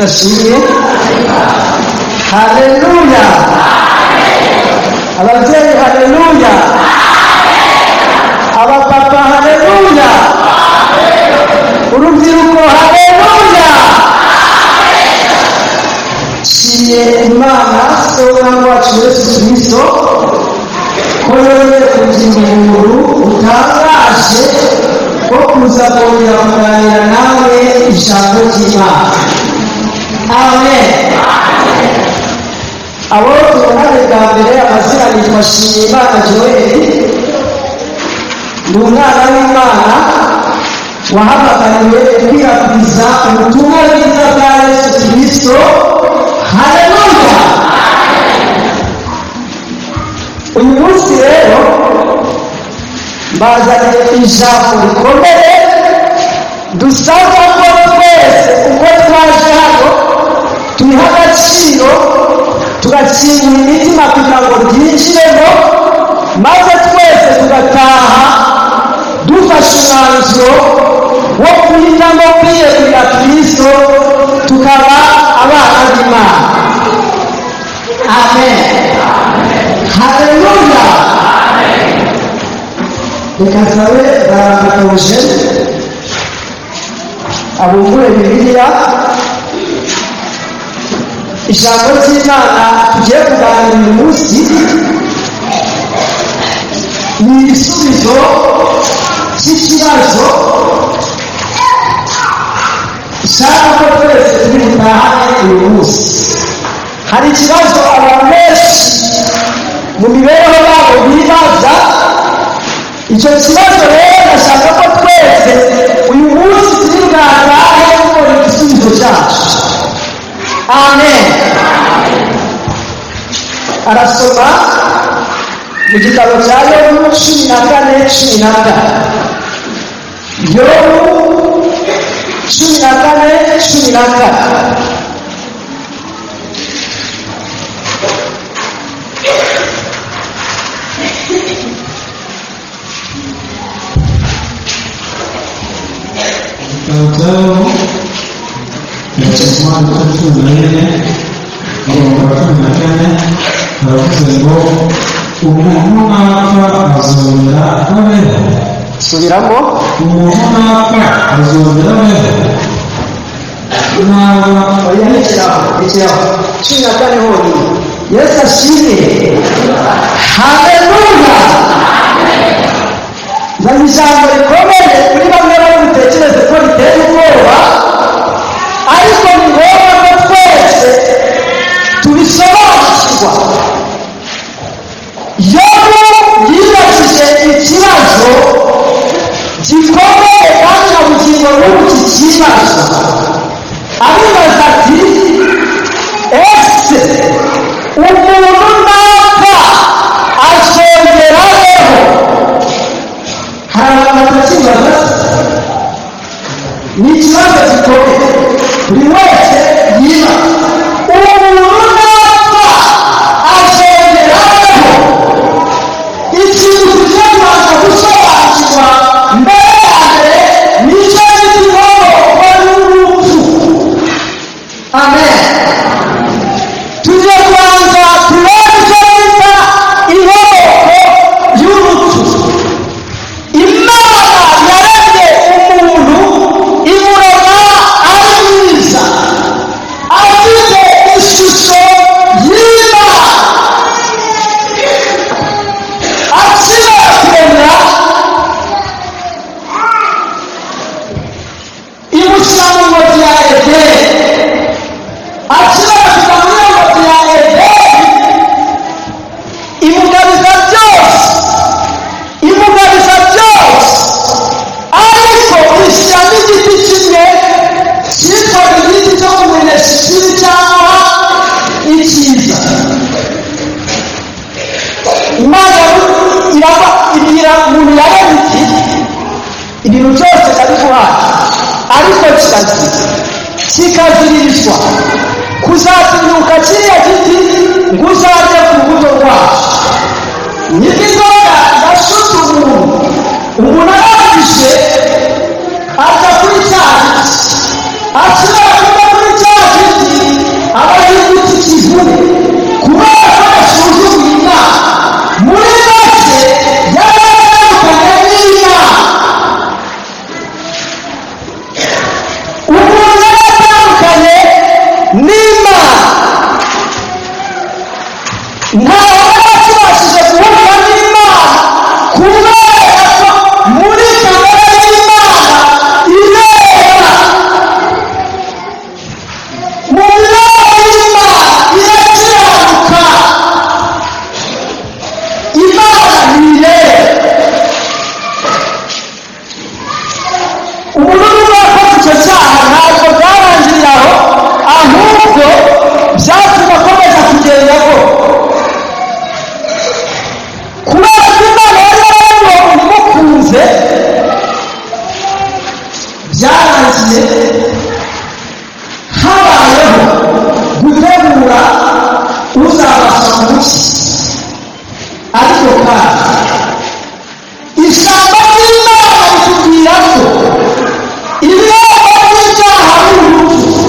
Yesu ashimwe. Haleluya. Ababyeyi haleluya. Abapapa haleluya. Urubyiruko haleluya. Nshimiye Imana so w'Umwami wacu Yesu Kristo ko yongeye kugira ubuntu butangaje bwo kuza kongera kuganira nawe ijambo ry'Imana. Amen. Abo tubonane bwa mbere, amazina nitwa Nshimiyimana Joel, ni umwana w'Imana wahamagariwe gukwirakwiza ubutumwa bwiza bwa Yesu Kristo. Haleluya. Uyu munsi rero mbazaniye ijambo rikomeye dusabwa ko twese uko twaje hano tubiha agaciro, tugakingura imitima kugira ngo ryinjiremo, maze twese tugataha dufashe umwanzuro wo guhitamo kwiyegurira Kristo, tukaba abana b'Imana. Amen. Haleluya. Reka nsabe barambatoje abumbure Bibiliya. Ijambo ry'Imana tugiye kuganira uyu munsi ni igisubizo cy'ikibazo nshaka ko twese turi butahane uyu munsi. Hari ikibazo abantu benshi mu mibereho yabo bibaza. Icyo kibazo rero ndashaka ko twese uyu munsi turi bwatahe tubona igisubizo cyacu. Amen. Arasoma mu gitabo cya Yobu 14:14. Yobu 14:14. Igitabo cya Yobu 14, umurongo wa 14, baravuze ngo umuntu napfa azongera abeho. Subiramo. Umuntu napfa azongera abeho. Naba Oya, rekeraho, rekeraho. 14 honyine. Yesu ashimwe. Haleluya. Nzanye ijambo rikomeye kuri bamwe bari butekereze ko riteye ubwoba, ariko ni ngombwa ko twese tubisobanukirwa. Yobu yibajije ikibazo gikomeye kandi na bugingo n'ubu kikibazwa. Aribaza ati: ese umuntu napfa azongera abeho? Hari abantu batakibaza. Ni ikibazo gikomeye buri wese yibaza. Umuntu napfa azongera abeho? Ikintu tugiye kubanza gusobanukirwa mbere ya mbere nicyo bita inkomoko y'urupfu. Amen. Tugiye kubanza turebe icyo bita inkomoko y'urupfu. Imana yaremye umuntu imurema ari mwiza, afite ishusho y'Imana. Akimara kuremwa imushyira mu ngobyi ya Edeni. Akimara kuva muri iyo ngobyi ya Edeni imugabiza byose, imugabiza byose, ariko ishyiramo igiti kimwe cyitwaga igiti cyo kumenyesha ikibi cyangwa icyiza. Imana ibwira umuntu yaremye iti: ibintu byose ndabiguhaye, ariko kirazira, kikaziririzwa kuzatinyuka kiriya giti ngo uzarye ku rubuto rwacyo. Nibwo inzoga yashutse umuntu, umuntu arangije ajya kuri cya giti. Akimara kuva kuri cya giti Byatumye habayeho gutegura uzabasha kumukiza. Ariko kandi ijambo ry'Imana ritubwira ko ibirego by'ibyaha ari urupfu,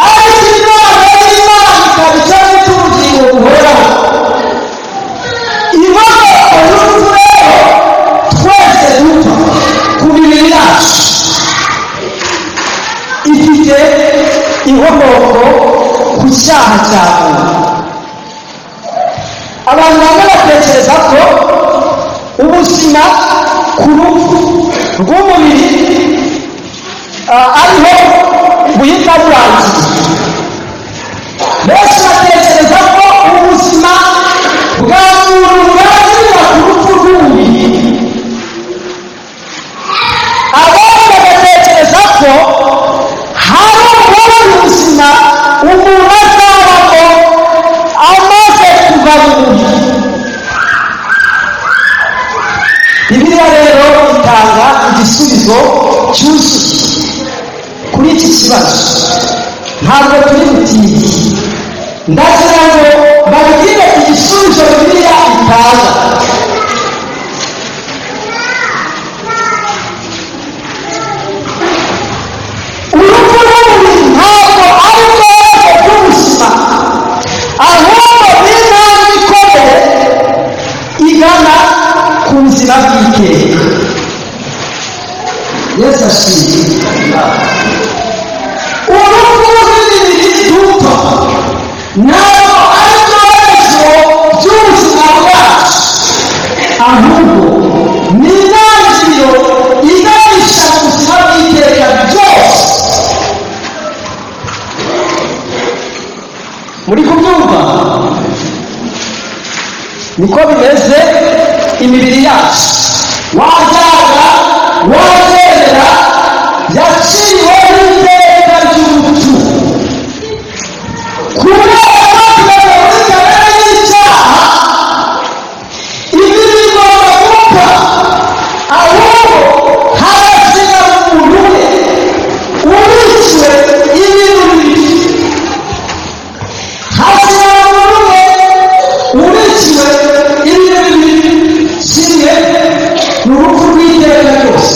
ariko impano y'Imana ikaba icyari cy'ubugingo buhoraho. Inkomoko y'urupfu rero twese dupfa ku mibiri yacu ifite inkomoko ku cyaha cya muntu. Abantu bamwe batekereza ko ubuzima ku rupfu rw'umubiri ariho buhita burangira. Benshi batekereza ko ubuzima bwa muntu burangirira ku rupfu rw'umubiri. Abandi bagatekereza ko hari ubundi buzima umuntu azabamo amaze kuva mu mubiri. Bibiliya rero itanga igisubizo cyuzuye kuri iki kibazo. Ntabwo turi butinde, ndagira ngo babwire igisubizo Bibiliya itanga. Urupfu rw'umubiri ntabwo ari ubwoko bw'ubuzima, ahubwo ni intambwe ikomeye igana ku buzima bw'iteka. Yesu ashimwe. Urupfu rw'imibiri dupfa ntabwo ari byo by'ubuzima bwacu, ahubwo ni intangiriro iganisha ku buzima bw'iteka ryose. Muri kubyumva? Niko bimeze. Imibiri yacu wajyaga wagendera yaciriwe n'iteka ry'urupfu kubera ko tuba muri kamere y'icyaha. Ibi bigomba gupfa, ahubwo harasigara umuntu umwe ubikiwe ibintu bibiri. Hasigara umuntu umwe ubikiwe ibintu bibiri. Kimwe ni urupfu rw'iteka ryose,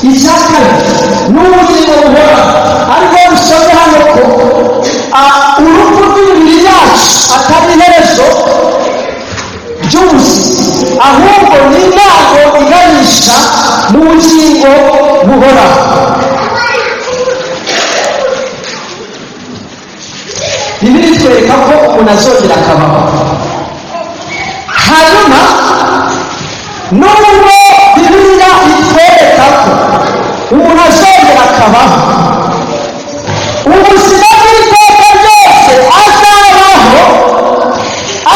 icya kabiri ni ubugingo buhoraho. Ariko bisomye hano ko urupfu rw'imibiri yacu atari iherezo ry'ubuzima, ahubwo ni intango iganisha mu bugingo buhoraho. Bibiliya itwereka ko umuntu azongera akabaho. Hanyuma nubwo Bibiliya itwereka ko umuntu azongera akabaho, ubuzima bw'iteka ryose azabaho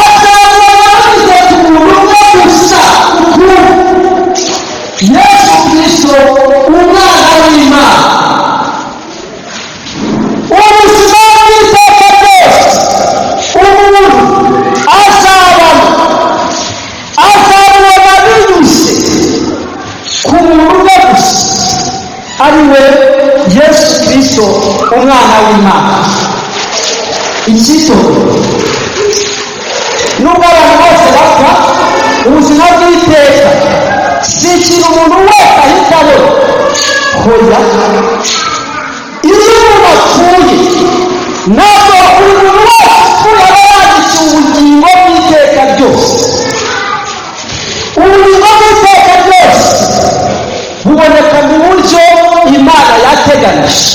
azabona binyuze ku muntu umwe gusa ukuri, Yesu Kristo umwana w'Imana. Ubuzima bw'iteka ryose umuntu azabamo azabona binyuze ku muntu umwe gusa, ari we Yesu Kristo umwana w'Imana. Icyitonderwa: nubwo abantu bose bapfa, ubuzima bw'iteka si ikintu umuntu wese ahita abona. Hoya, iyo umuntu apfuye, ntabwo buri muntu wese upfuye aba yandikiwe ubugingo bw'iteka ryose. Ubugingo bw'iteka ryose buboneka mu buryo Imana yateganije.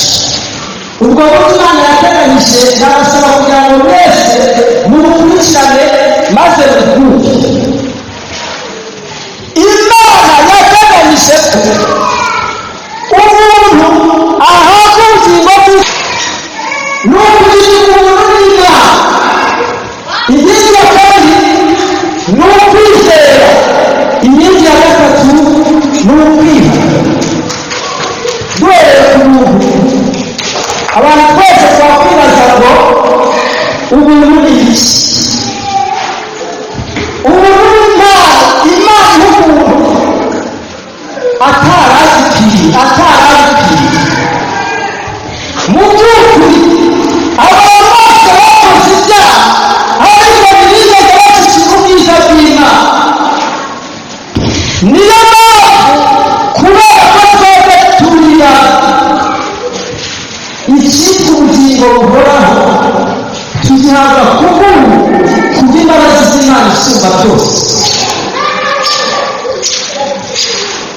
Ubwo buryo Imana yateganyije, ndabasaba kugira ngo mwese mubukurikirane maze mubwumve. Imana yateganyije ko umuntu ahabwa ubugingo bw'iteka ni ukugira umuntu n'Imana. Inkingi ya kabiri ni ukwizera. Inkingi ya gatatu ni ukwiha. Duhereye ku muntu, abantu twese twakwibaza ngo ubuntu ni iki? Ubuntu ni impano Imana iha umuntu atarabikwiye, atarabikwiye. By'ukuri abantu bose bakoze ibyaha, ariko ntibigeze bashyikira ubwiza bw'Imana. Niyo mpamvu, kubera ko twebwe turira icyitwa ubugingo buhoraho, tugihabwa kubw'ubu kubw'imbabazi z'Imana isumba byose.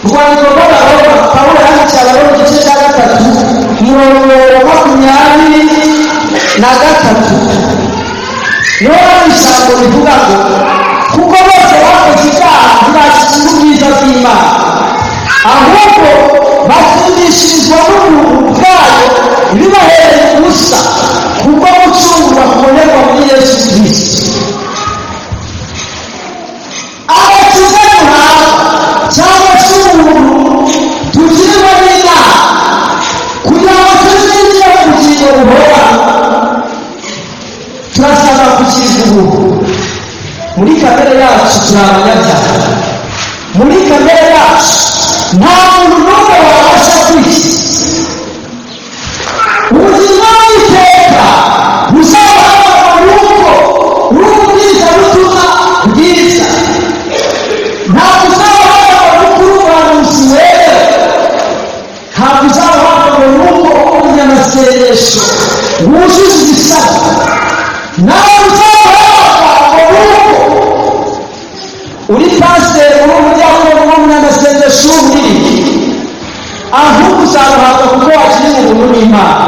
Urwandiko rw'Abaroma Pawulo yandikiye Abaroma, igice cya 3, umurongo wa 23, niho hari ijambo rivuga ngo: "Kuko bose bakoze ibyaha, ntibashyikira ubwiza bw'Imana, ahubwo batsindishirizwa n'ubuntu bwayo bibahereye ubusa kubwo gucungurwa kubonerwa muri Yesu Kristo." Agakiza duhabwa cyangwa se ubuntu tugirirwa n'Imana kugira ngo tuzinjire mu bugingo buhoraho, turasabwa kugirirwa ubuntu. Muri kamere yacu turi abanyabyaha. Muri kamere yacu nta muntu n'umwe wabasha kwikiza. Ubuzima bw'iteka buzahabwa nuko uri umubwirizabutumwa bwiza, ntabwo uzahabwa nuko uri umuhanuzi wemewe, ntabwo uzahabwa nuko uri umunyamasengesho wujuje ibisabwa, ntabwo uzahabwa nuko uri pasiteri, uri umuryango, uri umunyamasengesho w'umuririmbyi, ahubwo uzaruhabwa kuko wakiriye ubuntu n'Imana.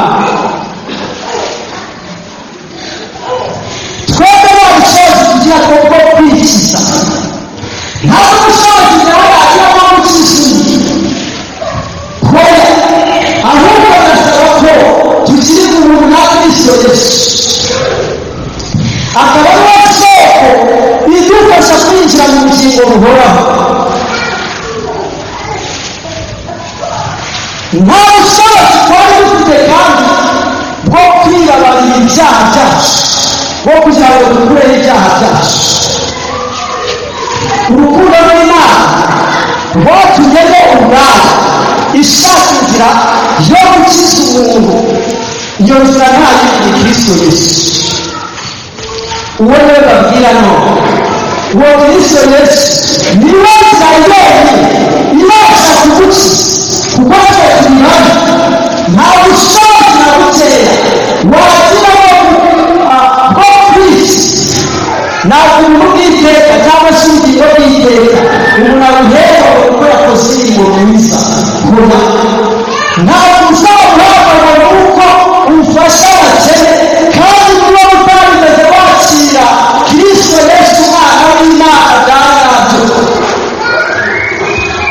Twebwe nta bushobozi tugira bwo kwikiza, nta n'ubushobozi nawe yagira bwo gukiza undi. Hoya, ahubwo barasaba ko tugirirwa ubuntu na Kristo Yesu, akaba ari we soko idufasha kwinjira mu bugingo buhoraho. Nta bushobozi twari dufite kandi bwo kwibabarira ibyaha byacu, bwo kugira ngo dukureho ibyaha byacu. Urukundo rw'Imana rwatumyeho ubwayo ishaka inzira yo gukiza umuntu. Iyo nzira nta yindi, ni Kristo Yesu. Uwo niwe babwira none. Uwo Kristo Yesu niwe nzira yonyine ibasha kugukiza, kuko twe turi babi. Nta bushobozi na bukeya wagira bwo kwikiza. Ntabwo ubuntu bw'iteka cyangwa se ubugingo bw'iteka umuntu abuherwa kuko yakoze imirimo myiza. Hoya, ntabwo uzabuhabwa nuko ufasha abakene, kandi niba utarigeze wakira Kristo Yesu umwana w'Imana bwa nyabyo,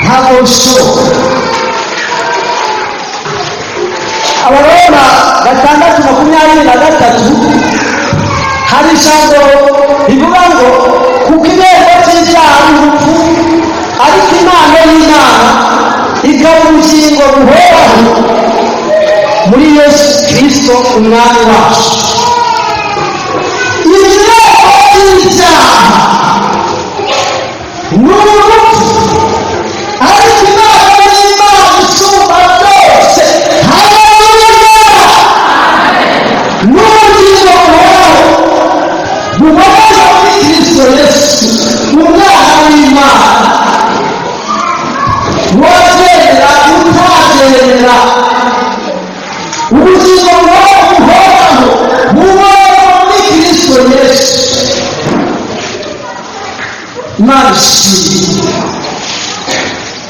ntabwo bishoboka. Abaroma 6:23, hari ijambo rivuga ngo: "Kuko ibihembo by'ibyaha ari urupfu, ariko impano y'Imana ikaba ubugingo buhoraho muri Yesu Kristo umwami wacu." Ibihembo by'ibyaha ni urupfu, ariko impano y'Imana isumba byose, haleluya, n'ubugingo buhoraho bubonerwa muri Kristo Yesu umwana w'Imana. Wabyemera utabyemera, ubugingo buhoraho bubonerwa muri Kristo Yesu. Imana ishimwe.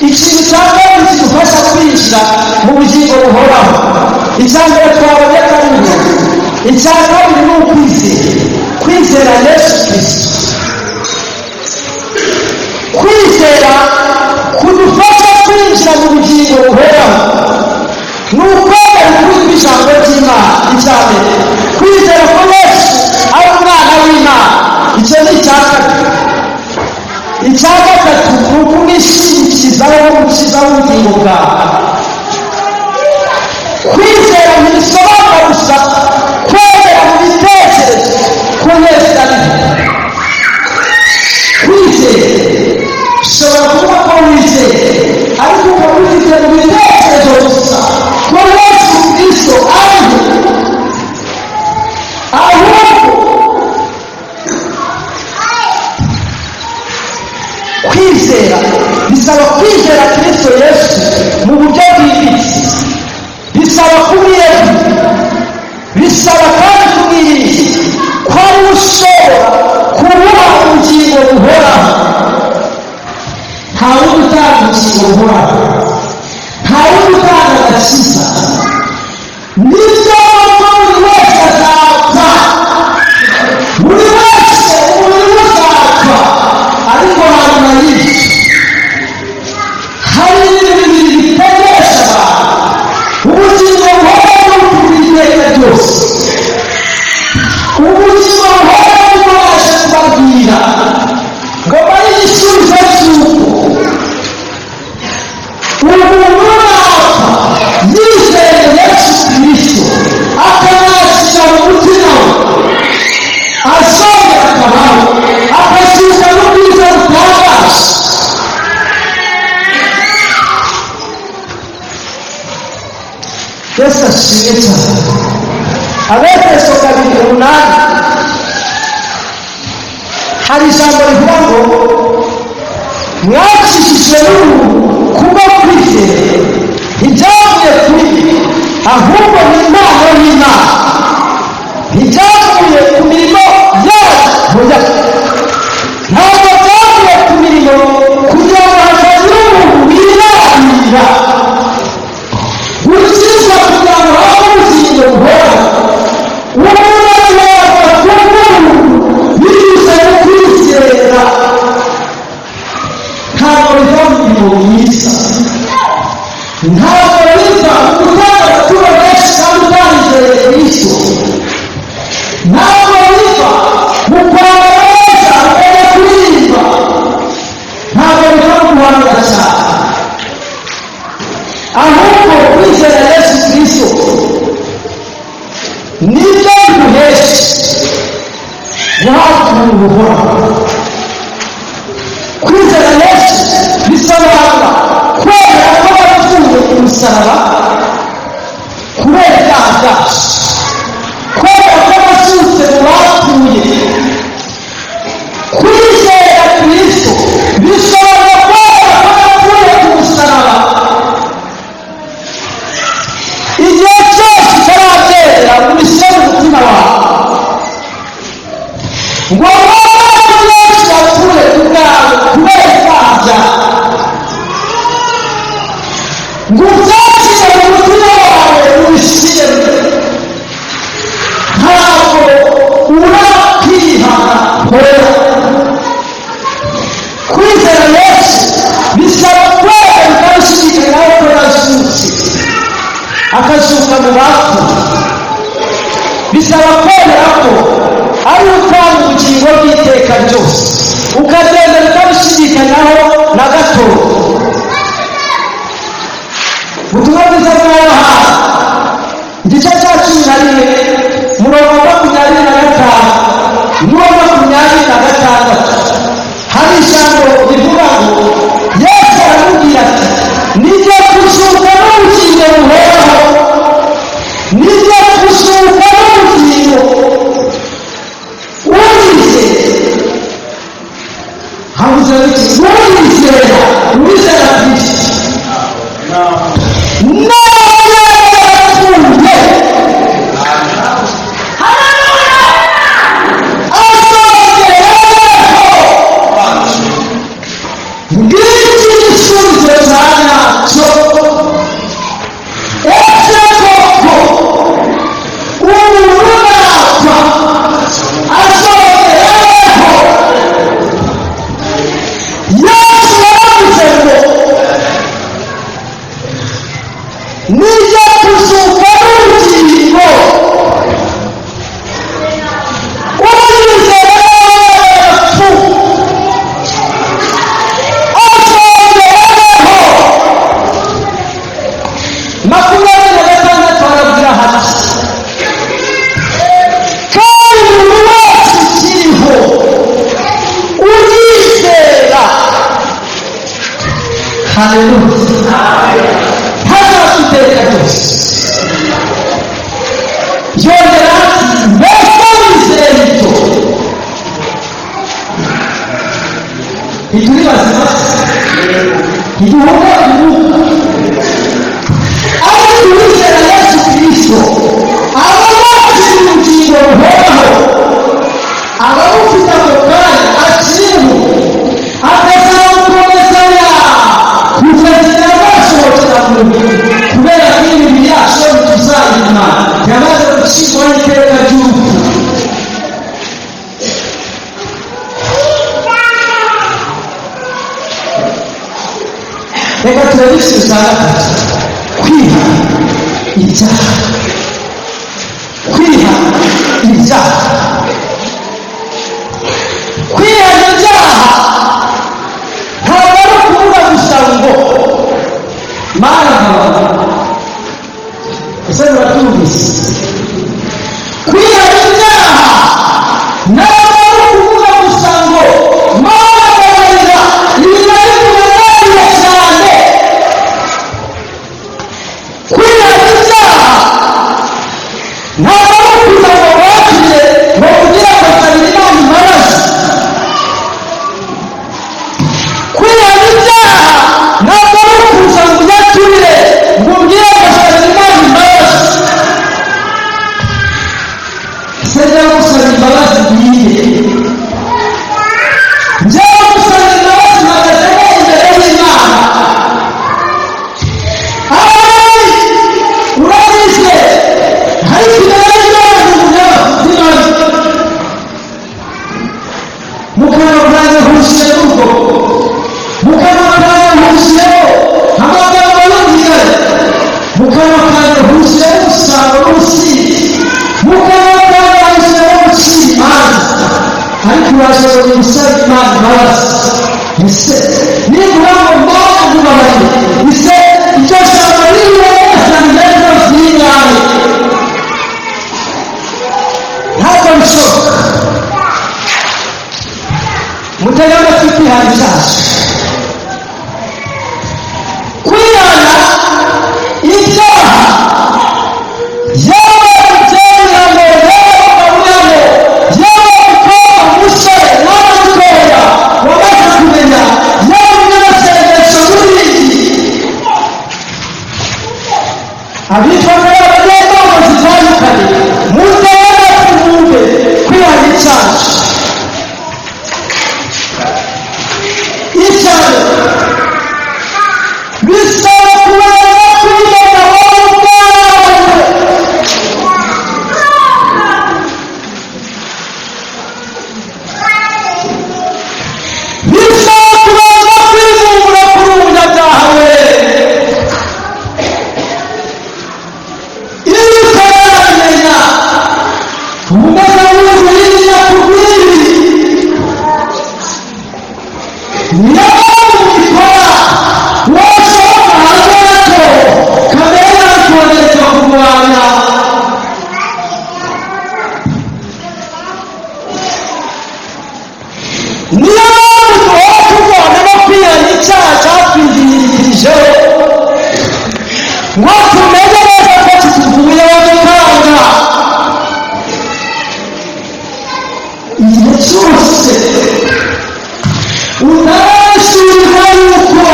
Ikintu cya kabiri kidufasha kwinjira mu bugingo buhoraho, icya mbere twabonye ko ari ubuntu, icya kabiri ni ukwizera, kwizera Yesu Kristo. Kwizera kudufasha kwinjira mu bugingo buhoraho ni ukwemera ukuri kw'ijambo ry'Imana. Icya mbere, kwizera ko Yesu ari umwana w'Imana, icyo ni icya kabiri. Icya gatatu ni ukumwishingikirizaho nk'umukiza w'ubugingo bwawe. Kwizera ntibisobanura gusa kwemera mu bitekerezo ko Yesu ariho. Kwizera, ushobora kuvuga ko wizeye ariko ukaba ufite mu bitekerezo gusa ko Yesu Kristo ariho. Umuntu napfa yizeye Yesu Kristo, akamwakira mu mutima we, azongera akabaho, akazuka n'ubwiza butangaje. Yesu ashimwe cyane. Abefeso 2:8 hari ijambo rivuga ngo mwakijijwe n'ubuntu kubwo kwizera, ntibyavuye kuri mwe, ahubwo ni impano y'Imana, ntibyavuye ku mirimo yayo, ntabwo byavuye ku mirimo kugira ngo hatagira umuntu wirarira. Gukizwa kugira ngo habe ubugingo buhoraho, umuntu azahabwa kubw'ubuntu binyuze mu kwizera. Ntabwo biva mu mirimo myiza, ntabwo biva mu gutanga amaturo menshi kandi utarizeye Kristo, ntabwo biva mu kwambara neza ukajya kuririmba, ntabwo biva mu guhanura cyane, ahubwo kwizera Yesu Kristo nibyo biguhesha guhabwa ubuntu buhoraho. Kwizera Yesu bisobanura kwemera ko wapfuye ku musaraba kubera ibyaha byacu, kwemera ko wazutse mu bapfuye. Kwizera Kristo bisobanura kwemera ko wapfuye ku musaraba. Igihe cyose utarabyemera ngo ubishyire mu mutima wawe, ngo wemere Yesu yapfuye ku bwawe kubera ibyaha byawe, ngo ubyakire mu mutima wawe ubishyiremo, ntabwo urakwihana hora. Kwizera Yesu bisaba kwemera ukabishidikanyaho ko yazutse akazuka mu bapfuye, bisaba kwemera ko ari utanga ubugingo bw'iteka ryose, ukagenda utabishidikanyaho na gato. Ubutumwa bwiza bwa Yohana igice cya 11 umurongo wa 25 n'uwa 26 hari ijambo rivuga ngo Yesu aramubwira ati nijye kuzuka n'ubugingo buhoraho, nijye kuzuka n'ubugingo, unyizera. Havuze iki? Unyizera, uwizera Kristo nawe yapfuye azongeraho. Ngiki igisubizo cya nyacyo. Ese koko umuntu napfa azongeraho? Yesu yaravuze ngo nijya kuzuka n'ubugingo, unyizera yapfu azongeraho. 26 arabwira hati kandi buri wese ukiriho unyizera, haleluya, ntazapfa iteka ryose. Yongera ati mbese wizeye ibyo? Ntituri bazima, ntiduhumeka umwuka, ariko uwizera Yesu Kristo aba yakira ubugingo buhoraho, aba abufite ako kanya akiriho, akazabukomezanya kugeza igihe azasohokera mu ijuru, kubera ko imibiri yacu yo tuzayima yamaze gucirwaho iteka ry'urupfu. Reka turebe ikintu cya gatatu: kwihana ibyaha. Kwihana ibyaha, kwihana ibyaha ntabwo ari ukuvuga gusa ngo Mu kanwa kanjye huzuyemo umusaruro n'ubusinzi, mu kanwa kanjye huzuyemo gucira imanza, ariko uraje ngo gusaba Imana imbabazi. Ese nibura ngo Mana nkubabarire, ese iryo jambo ririwe ugasanga ibyo by'inyawe? Ntabwo bishoboka. Mutege amatwi. Kwihana icyaha, kwihana ibyaha, yaba ubyemeyemo, yaba utabuyemo, yaba umukobwa, umusore, mwana mutoya wamaze kumenya, yaba umunyamasengesho n'ibindi, abitwa ko ari abanyempano zitandukanye, mutege amatwi mwumve. Kwihana icyaha, icyaha bisaba kubanza kwimenya wowe ubwawe. Bisaba kubanza kwivumbura kuri umunyabyaha we. Iyo utarabimenya, uba umeze nk'uwirinya ku rwiri. Niyo mpamvu ubikora wasohoka hanze gato, kamere yawe ikongera ikakurwanya. Niyo mpamvu duhora turwana no kwihana icyaha cyatwigiririjeho, ngo tumenye neza ko kituvuyeho bikanga. Igihe cyose utarashyirwa yuko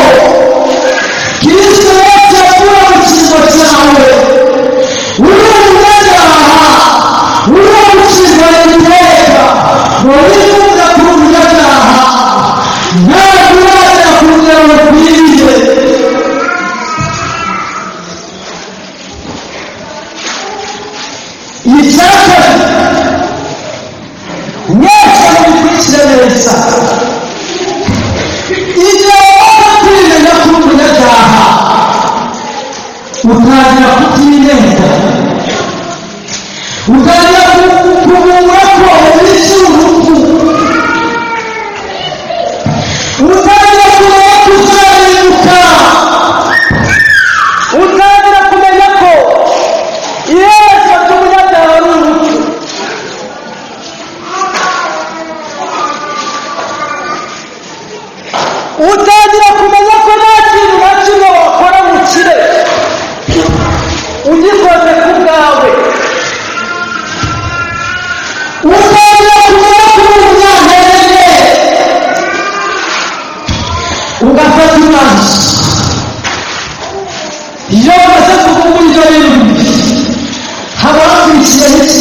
Kristo Yesu yakuye mu cyimbo cyawe, uri umunyabyaha, uri umucirwa iteka, ngo wivuga kuri umunyabyaha, ntabwo uragera ku rugero rukwiriye. Icya kabiri, mwese mubikurikire neza, igihe wamaze kwimenya kuri umunyabyaha, utangira kutinenga, utangira kubura ko ubizi urupfu, utangira kumenya ko uzarimbuka, utangira kumenya ko iherezo ry'umunyabyaha ari urupfu. Utangira kumenya ko nta kintu na kimwe wakora ngo ukire ugikoze ku bwawe. Utangira kumenya ko uri umunyantege, ugafata umwanzuro. Iyo umaze kuvuga ibyo bintu bibiri, haba hakurikiyeho iki?